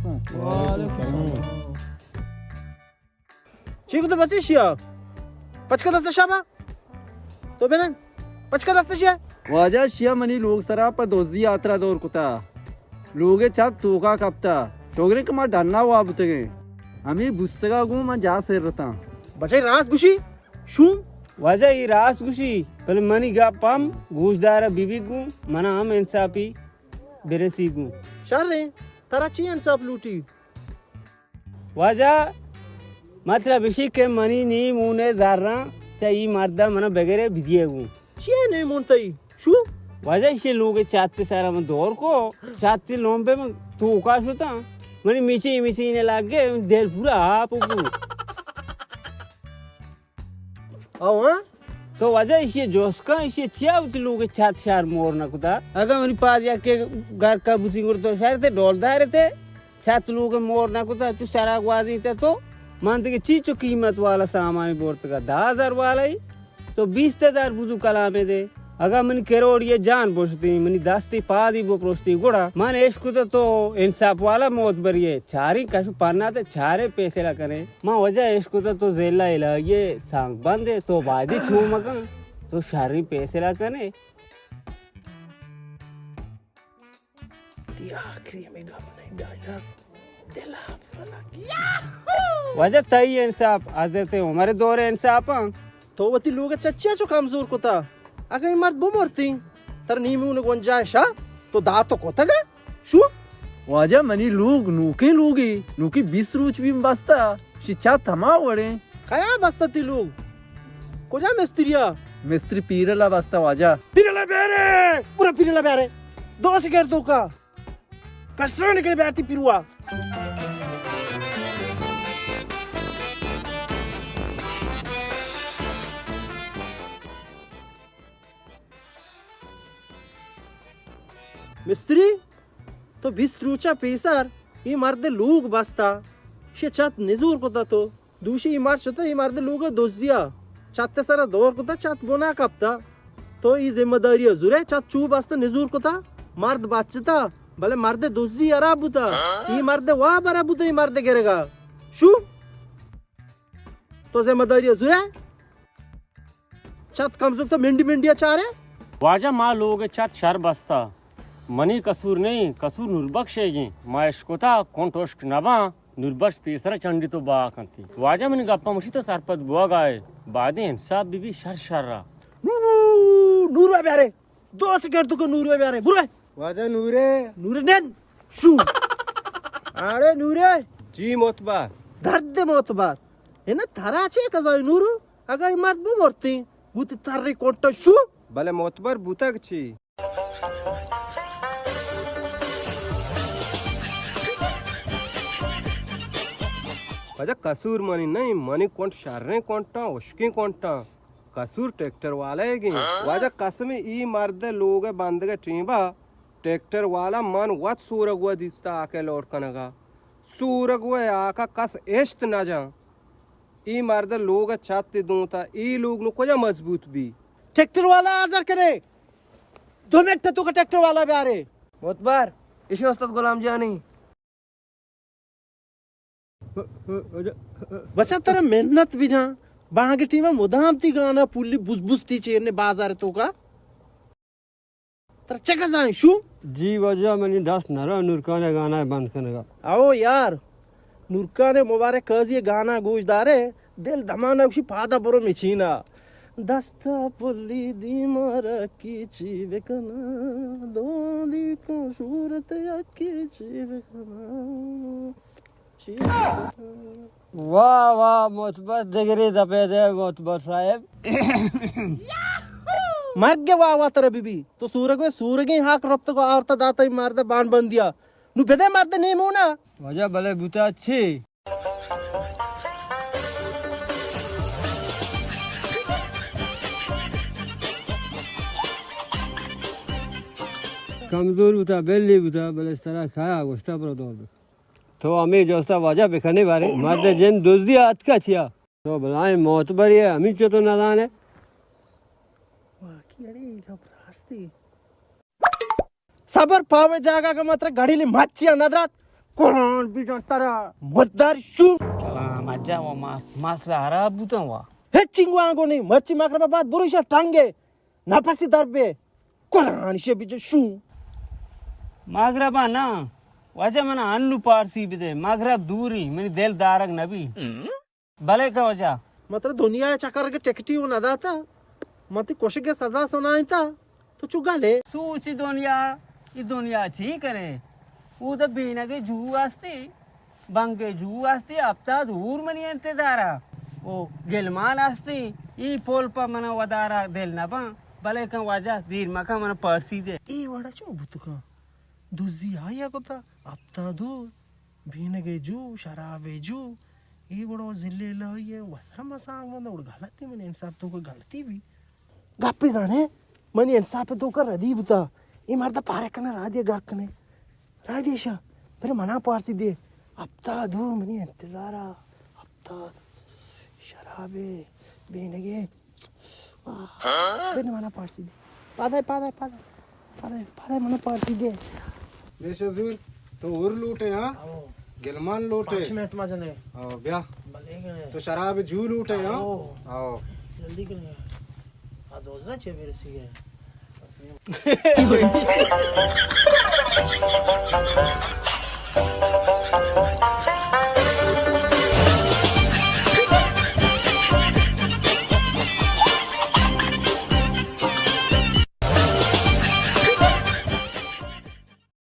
وعلیکم السلام۔ چی کتہ بچے شیا؟ پچکا دست شابا۔ تو بنن۔ پچکا دست شیا۔ واجہ، شیا منی لوگ سرا پہ دزی آترا دور کتا۔ لوگے چت توکا کپتا۔ شگرے کہ ما ڈنا وا بوتگیں۔ ہمے بوستگا گوں من جا سر رتاں۔ بچے راست گوشی؟ شوم؟ واجہ، ای راست گوشی، بلے منی گپ ہم گوشدار بی بی گوں، منا ہم انصافی برسی گوں۔ شریں، ترا چی انصاف لوٹی؟ واجہ، مطلب اشی کہ منی نیم اونے زراں چہ ای مردا منا بگرے بدیے گوں۔ چیے نیم اون تئی؟ شو؟ واجہ، اشی لوگ چاتے سارا من دور کو، چاتے لومبے من توکا شتاں۔ منی میچی میچی نے لگے، دل پورا آپ بو۔ او ہاں؟ تو واجہ اشی جوسکا، اشی چیا وتی لوگ چات شار مور نہ کتا؟ اگاں منی پاد یکے گرکا بوتی گڑا تو شار تے ڈول دار تے، چات لوگ مور نہ کتا، تو شرا گوازی تے تو، من دیگه چی چو قیمت والا سامان بورتگا، دہ ہزار والا ہی، تو بیست ہزار بزو کلامے دے۔ اگاں منی کروڑی جان بوشتی، منی دستی پادی بو پروشتی گڑا، من اشکتا تو انصاف والا موت بریے، چاری کش پنا تے چارے پیسے لا کنے۔ ما واجہ اشکتا تو ضلع الہی سانگ بندے، تو بادی چو مکن، تو شریں پیسے لا کنے۔ دی آخری میں گپ نہیں ڈائنا، دل آپ لگی۔ واجہ تئی انصاف، حضرت عمر دور انصاف ہاں۔ تو وتی لوگ چچیا چو کمزور کتا؟ اگاں اے مرد بمرتیں، تر نیمون گنجائش ہا؟ تو دا تو کتگا؟ شو؟ واجہ منی لوگ نوکیں لوگے، نوکی بیست روچ بی بستا، شی چات ہما وڑیں۔ کیا بستا تی لوگ؟ کجا مستریا؟ مستری پیرلا بستا واجہ۔ پیرلا بیارے، پورا پیرلا بیارے۔ دو سکر تو کا۔ کسران کے بیارتی پیروا۔ مستری، تو بیست روچا پیسر اے مرد لوگ بستا، شے چت نزور کتا تو۔ دوشی اے مرد شتا، اے مرد لوگ دزیا، چت سرا دور کتا، چت بنا کپتا۔ تو اے ذمہ داری زورے، چت چو بستا نزور کتا، مرد بچتا، بلے مرد دزی ارا بوتا۔ اے مرد وا برا بوتا، اے مرد گرگا۔ شو؟ تو ذمہ داری زورے؟ چت کمزور تو منڈی منڈی چارے؟ واجہ ما لوگ چت شر بستا۔ منی قصور نہیں، قصور نوربخش ہے گی۔ ما اشکتا کون ٹوشک نبا، نوربخش پیسر چنڈی تو با کنتی۔ واجہ منی گپا مشی تو سرپد بوا گائے۔ بعد انصاف بی بی شر شر را۔ نور، نور بیارے۔ دو سکر تو کو نور بیارے۔ برے۔ واجہ نورے۔ نور نن۔ شو۔ آڑے نورے۔ جی معتبر۔ درد معتبر۔ انا ترا چے کزای نورو؟ اگاں اے مرد بمرتیں، بوت تری کونٹا شو۔ بلے معتبر بوتگ چی؟ پدا قصور منی نہیں، منی کونٹ شریں کونٹاں، اشکیں کونٹاں۔ قصور ٹریکٹر والا ئیگیں۔ واجہ قسم ای مرد لوگ بندگ ٹیمبا ٹریکٹر والا من وت سورگ و دیستا آکے لوڈ کنگا۔ سورگ و آکا کس اشت نہ جاں۔ ای مرد لوگ چت دونتا، ای لوگ نو کجا مضبوط بی؟ ٹریکٹر والا حاضر کرے۔ دو منٹ تو کا ٹریکٹر والا بیارے۔ معتبر، اشی استاد غلام جانی۔ بچا ترا محنت بجاں، بانگ ٹیما مدام تی گانا پولی بز بز تی چیرنے بازار تو کا۔ ترا چہ کزائیں شو؟ جی واجہ منی دست نرا نورکان گانا بند کنگا۔ او یار، نورکان مبارک قاضی گانا گوش دارے، دل دمانا گوشی پادا برو مچینا۔ دستا پلی دیما رکی چی بکنا، دو دی کو صورت یکی چی بکنا۔ واہ واہ، معتبر دگرے دپے دے معتبر صاحب۔ مرگ واہ واہ ترا بی بی۔ تو سورگ وے سورگیں حق ربط کو آورتا داتا ای مرد بان بندیا۔ نو بدے مرد نیمونا۔ واجہ بلے بوتا چی؟ کمزور بوتا، بلی بوتا، بلے اس طرح کھایا گوشتا برو دور بکن۔ تو ہمے جستا واجہ بکنے بارے، مرد جن دزی آتکا چیا؟ تو بلائیں معتبرے، ہمینچو تو نزانے۔ واقعی اڑے اے گپ راستی۔ صبر پاوے جاگا کا مطلب گھڑی لی مچیا ندرات۔ قرآن بیجان ترا مردار شو. کلام اجا و ما-، مسئلہ خراب بوتن وا. ہچ چنگو آنگو نہیں، مرچی مغرب بعد برو ایشا ٹانگے. نپسی در بے. قرآن شے بیجان شو. مغرب نا، واجہ من انو پارسی بدے، مغرب دوری، منی دل دارگ نبی. بلے کہ واجہ. من ترا دنیا ء چکر ء ٹکٹی و نداتا، من تئی کشگ ء سزا سنائینتا، تو چو گلے؟ سوچ دنیا، ای دنیا چی کرے؟ او دا بینگ جو استی، بنگ جو استی، ہفتاد ہور منی انتظارا. او گلمان استی، ای پول پا منا ودارا دل نبان، بلے کن واجہ دیر مکن منا پارسی دے. ای وڑا چو بوتکا؟ دزی آیا کتا، ہفتاد ہور. بینگ ء جو، شراب ء جو، اے گڑا ذل الہی ء وسر مسانگ بند، گڑا غلطی، منی انصاف تو کہ غلطی بی. گپے زانے، منی انصاف تو کہ ردی بوتا. اے مرد پارے کنے، راہ دے گھر کنے. راہ دے شا، پر منا پارسی دے. ہفتاد ہور منی انتظارا، ہفتاد. شراب ء، بینگ ء. بن منا پارسی دے. پادے، پادے، پادے. پادے، پادے منا پارسی دے. بیش زور، تو اور لوٹے، ہاں؟ آؤ. گلمان لوٹے. پانچ منٹ ما جنے. آؤ، بیا. بلے گنے. تو شراب جو لوٹے، ہاں؟ آؤ. آؤ. جلدی کرنے. آ دوزہ چے برسی گئے.